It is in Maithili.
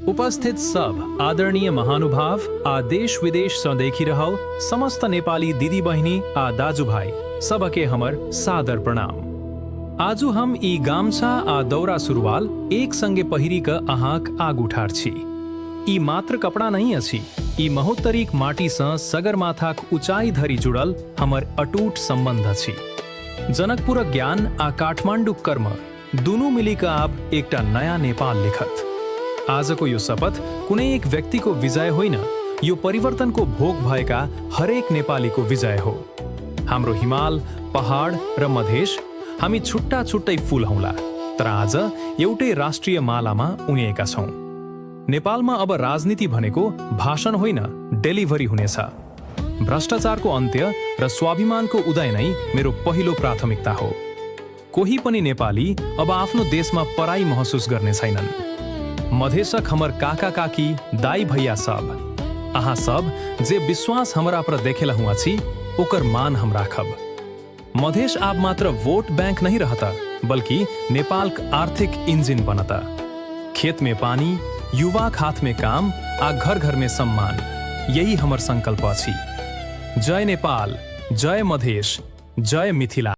उपस्थित सब आदरणीय महानुभाव आ देश विदेश सँ देखि रहल समस्त नेपाली दिदी बहिनी आ दाजुभाइ सबके हमर सादर प्रणाम। आजु हम ई गामछा आ दौरा सुरुवाल एक संगे पहिरी क अहाँक आगू ठाढ़ छी। ई मात्र कपड़ा नहीं अछि, ई महोत्तरीक माटी सँ सगरमाथाक ऊंचाई धरि जुड़ल हमर अटूट संबंध अछि। जनकपुरक ज्ञान आ काठमांडूक कर्म दुनू मिली क आब एकटा नयाँ नेपाल लिखत। आजको यो शपथ कुनै एक व्यक्तिको विजय होइन, यो परिवर्तनको भोग भएका हरेक नेपालीको विजय हो। हाम्रो हिमाल, पहाड र मधेश हामी छुट्टा छुट्टै फूल हौला, तर आज एउटै राष्ट्रिय मालामा उनिएका छौँ। नेपालमा अब राजनीति भनेको भाषण होइन, डेलिभरी हुनेछ। भ्रष्टाचारको अन्त्य र स्वाभिमानको उदय नै मेरो पहिलो प्राथमिकता हो। कोही पनि नेपाली अब आफ्नो देशमा पराई महसुस गर्ने छैनन्। मधेशक हमर काका काकी, दाई भैया सब, अहाँ सब जे विश्वास हमरा पर देखेलहुँ अछि, ओकर मान हम राखब। मधेश आब मात्र वोट बैंक नहीं रहता, बल्कि नेपालक आर्थिक इंजिन बनता। खेत में पानी, युवाक हाथ में काम आ घर घर में सम्मान, यही हमर संकल्प अछि। जय नेपाल, जय मधेश, जय मिथिला।